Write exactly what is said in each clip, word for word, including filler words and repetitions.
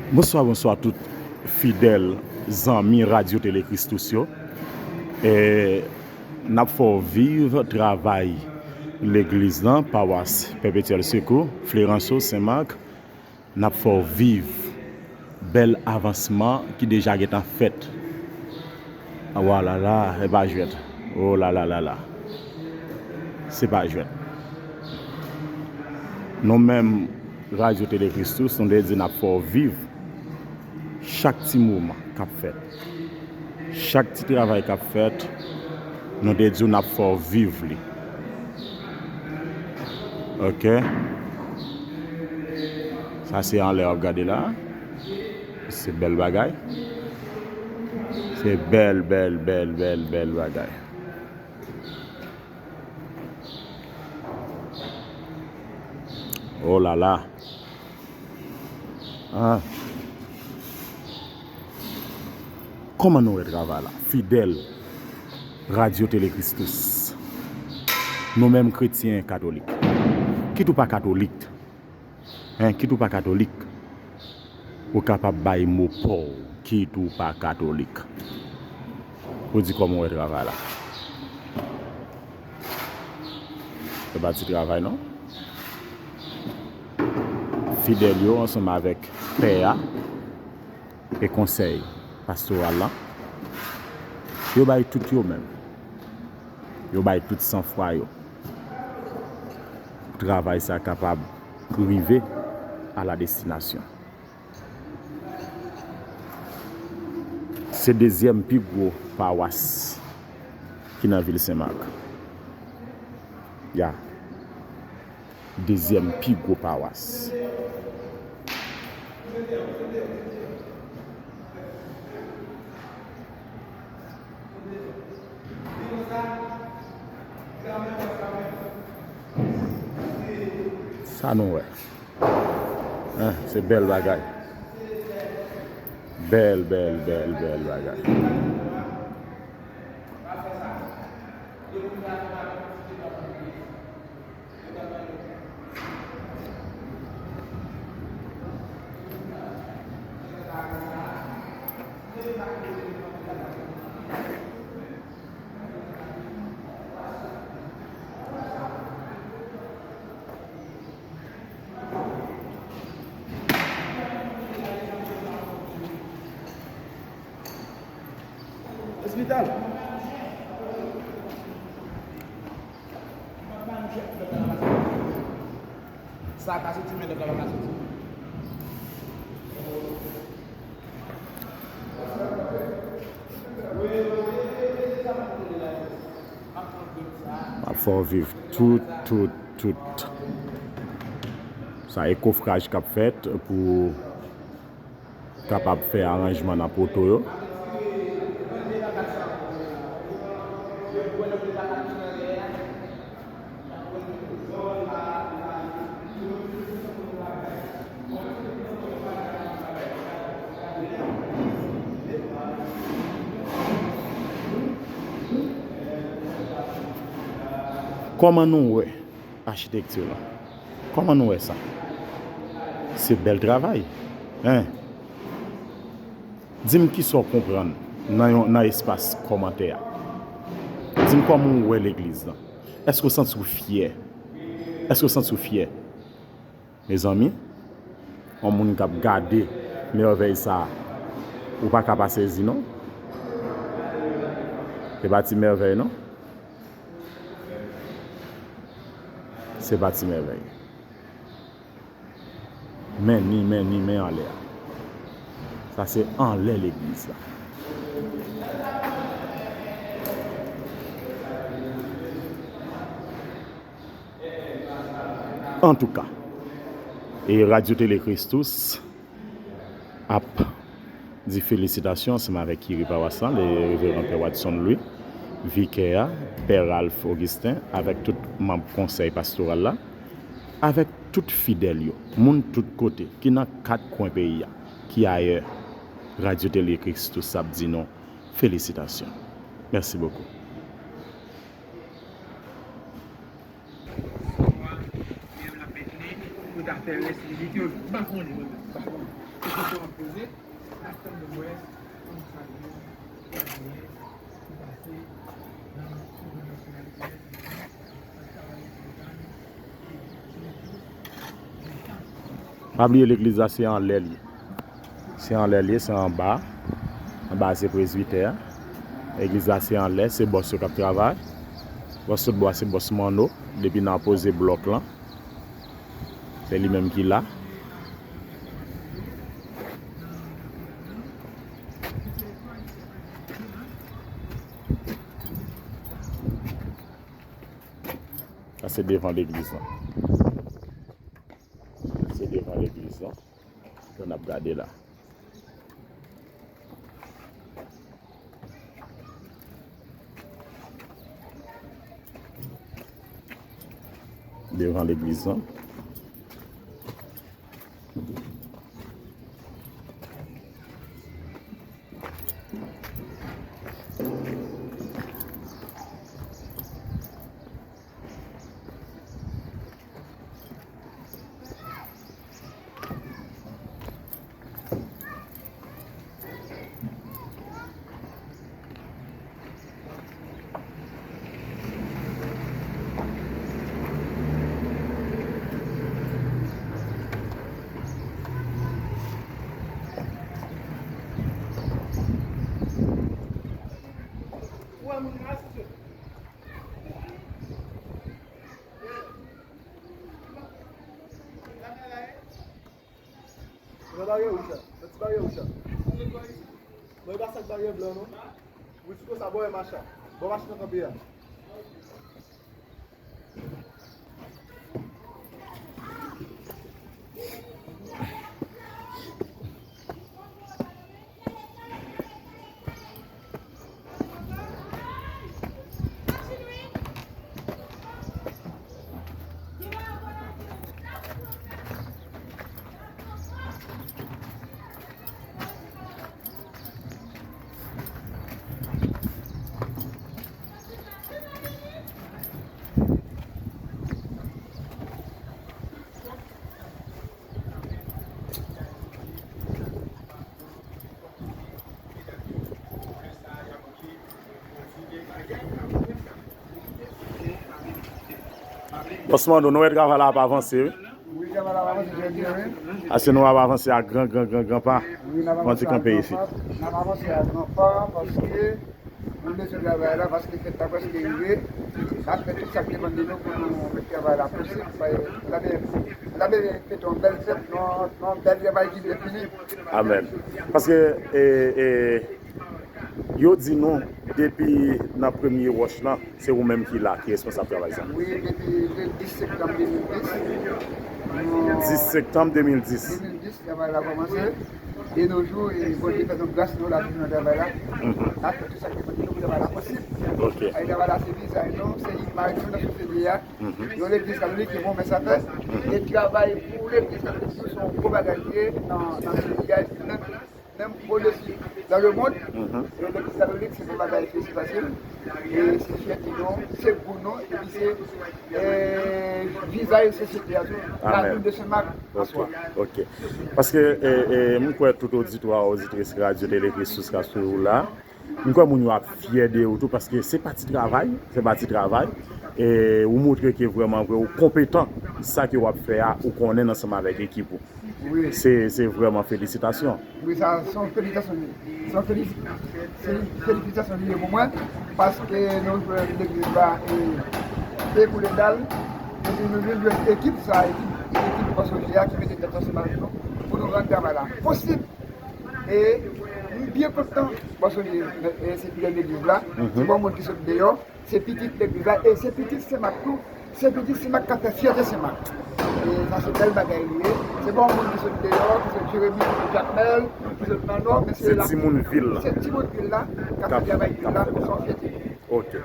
Bonswa, bonswa tout fidèl zanmi Radyo Tele Christus yo. E, n ap fè w viv travay legliz lan, pawas Pèpetyèl Sekou, Fleranso, Sen Mak. N ap fè w viv bèl avansman ki deja gentan fèt. Awalala, se pa jwèt. O la la la la. Se pa jwèt. Nou menm, Radyo Tele Christus, nou te di n ap fè w viv chak ti moman k ap fèt. Chak ti travay k ap fèt, nou te di w n ap fè w viv li. Ok. Sa se anlè w ap gade la. Se bèl bagay. Se bèl, bèl, bèl, bèl, bèl bagay. Oh là là. Ah. Kòman nou wè travay la? Fidèl Radyo Tele Christus. Nou menm kretyen katolik. Kit ou pa katolik, en, kit ou pa katolik, ou kapab bay mo pa w, kit ou pa katolik. Ou di kòman w wè travay la? Se pa ti travay non. Fidèl yo ansanm avèk pè a e konsèy pastoral la, yo bay tout yo menm. Yo bay tout sanfwa yo pou travay sa kapab rive a la destinasyon. Se dezyèm pi gwo pawas ki nan vil Sen Mak. Ya. Dezyèm pi gwo pawas. Sa nou wè. Hein, se bèl bagay. Bèl, bèl, bèl, bèl bagay. Ospital. Sa ka soti, men lòt la pa ka soti. M ap fè w viv tout, tout, tout. Sa e kofraj k ap fèt pou kapab fè aranjman nan poto yo. Kòman nou wè achitekti lan? Kòman nou wè sa? Se bèl travay, en? Di m kisa w konprann nan yon, nan espas kòmantè a. Di m kòman w wè legliz lan. Èske w santi w fyè? Èske w santi w fyè? Mezanmi, yon moun k ap gade mèvèy sa a, ou pa ka pa sezi non. Se pa ti mèvèy non. Se pa ti mèvèy. Men ni, men ni, men anlè a. Sa se anlè legliz la. Antouka, e Radyo Tele Christus ap di felisitasyon ansanm avèk kire pawas lan, le reveran pè Watson Louis, vikè a, pè Ralph Augustin, avèk tout manm konsèy pastoral la, avèk tout fidèl yo, moun tout kote, ki nan kat kwen peyi a, ki ayè. Radyo Tele Christus ap di nou felisitasyon. Mèsi bokou. Tè rès li mete yo, m pa konnen, mwen menm, m pa konnen. Se kesyon ap poze, n ap tann nou wè kòman sa vle, sa vle, pou pase nan konvansyon nan. Pa bliye legliz la se anlè l ye. Se anlè l ye, se anba. Anba se prezbitè a. Legliz la se anlè, se bòs yo k ap travay. Bòs tout bwa se bòs Manno. Depi nan poze blòk lan, se li menm ki la. Sa se devan legliz lan. Se devan legliz lan. Ke n ap gade la. Devan legliz lan. Nan baryè wouj la. Nan ti baryè wouj la. Non, e pa sa k baryè blan, non. Wi, sou konsa, bò e macha. Bò machin nan kanpe a. Bòs Manno, nou wè travay la ap avanse, wi. Wi, travay la ap avanse trè byen, wi. Ase nou ap avanse ak gran, gran, gran, gran pa. Wi, n ap avanse ak gran pa. N ap avanse ak gran pa, paske nou bezwen travay la, paske fèt la prèske rive. N ap fè tout sa k depann de nou pou nou fè travay la posib. N ap, n ap fè yon bèl fèt, yon, yon bèl travay ki byen fini. Amèn. Paske, e, e, yo di nou, depi nan premye wòch lan, se ou menm ki la, ki responsab travay sa. Wi, depi le dis septanm de mil dis. Dis septanm de mil dis. De mil dis, travay la kòmanse. De nos jours, e Bondye fè nou gras, nou la toujou nan travay la. Mhm. N ap fè tout sa ki depann de nou pou travay la posib. Ok. Ay, travay la, se vizaj nou, se imaj nou nan sosyete a. Mhm. Yon legliz katolik ki bon, men sa fè. Mhm. E travay pou legliz katolik tou, se yon gwo bagay li ye nan, nan peyi a, epi menm, menm odesi dans le monde. Mhm. E legliz katolik, se yon bagay ki fasil. E se fyète nou, se gou nou, epi se, e, vizaj sosyete a tou. Amèn. La ville de Saint-Marc, ok, aswè. Ok. Paske, e, e, m kwè tout oditwa, oditris Radyo Tele Kristus k ap swiv ou la, m kwè moun yo ap fyè de ou tou, paske se pa ti travay, se pa ti travay. E ou montre ke vrèman vre ou konpetan, sa ke w ap fè a, ou konnen ansanm avèk ekip ou. Wi. Se, se vrèman felisitasyon. Wi, sa se yon felisitasyon li. Se yon felisi-, se felisitasyon li ye pou mwen, paske nou jwenn legliz la, e, e koule dal, epi nou vin jwenn ekip sa, ekip, ekip Bòs Oje a ki mete tèt ansanm avèk nou, pou nou rann travay la posib. E m byen kontan, Bòs Oje, e, se lidè legliz la, mhm, se bon moun ki sot deyò, se pitit legliz la, e se pitit Senmak tou. Se pitit Senmak k ap fè fyète Senmak. E sa se bèl bagay li ye. Se pa yon moun ki sot deyò, ki sot Jeremi, ki sot Jakmèl, ki sot nan Nò, men se la. Se timoun vil la. Se timoun vil la, k ap fè travay vil la, pou sa yon fyète. Ok.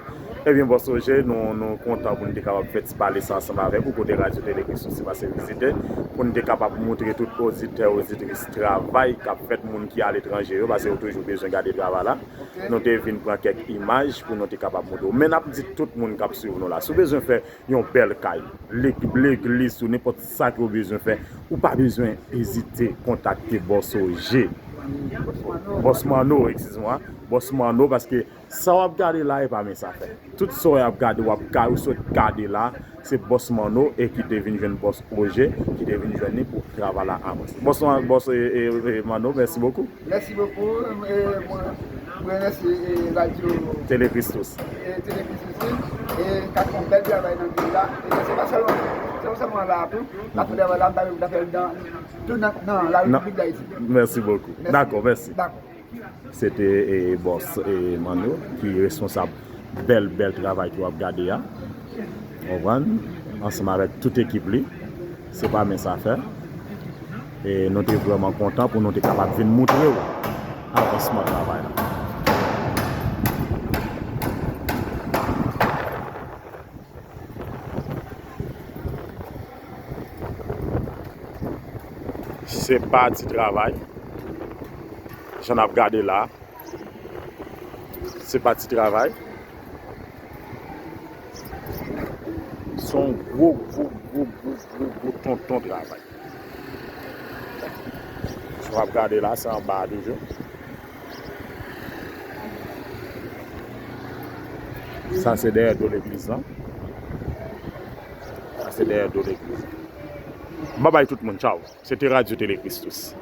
Ebyen, Bòs Oje, nou, nou kontan pou n te kapab fè ti pale sa ansanm avèk ou, kote Radyo Tele Kristos te pase vizite, pou n te kapab moutre tout oditè, oditris travay k ap fèt, moun ki aletranje yo, paske yo toujou bezwen gade travay la. Nou te vin pran kèk imaj pou nou te kapab moutre w. Men n ap di tout moun k ap swiv nou la, si w bezwen fè yon bèl kay, leg-, legliz ou, nenpòt sa ke w bezwen fè, ou pa bezwen ezite kontakte Bòs Oje. Bòs Manno, excuse-moi. Bòs Manno, paske sa w ap gade la, e pa men sa fè. Tout sa w ap gade, w ap ga-, ou sot gade la, se Bòs Manno e ki te vin jwenn Bòs Oje, ki te vin jwenn li pou travay la avanse. Bòs Man-, Bòs, e, e, e, Manno, mèsi bokou. Mèsi bokou, e, mwen, mwen remèsye, e, radyo Tele Kristos. E, Tele Kristos, e, k ap fè yon bèl travay nan peyi la. E se pa sèlman, se pa sèlman la tou, n ap fè travay la, n ap fè l nan, tou nan, nan la Repiblik Dayiti. Mèsi bokou. Mèsi. Dakò, mèsi. Dakò. Se te, e, Bòs, e, Manno ki responsab bèl, bèl travay ke w ap gade a. Ou konprann? Ansanm avèk tout ekip li. Se pa mens afè. E nou te vrèman kontan pou nou te kapab vin moutre w avansman travay la. Se pa ti travay. Jan n ap gade la, se pa ti travay. Se yon gwo, gwo, gwo, gwo, gwo, gwo tonton travay. Sa w ap gade la, se anba a toujou. Sa se dèyè do legliz lan. Sa se dèyè do legliz lan. Babay tout moun, tchaw. Se te Radyo Tele Kristos.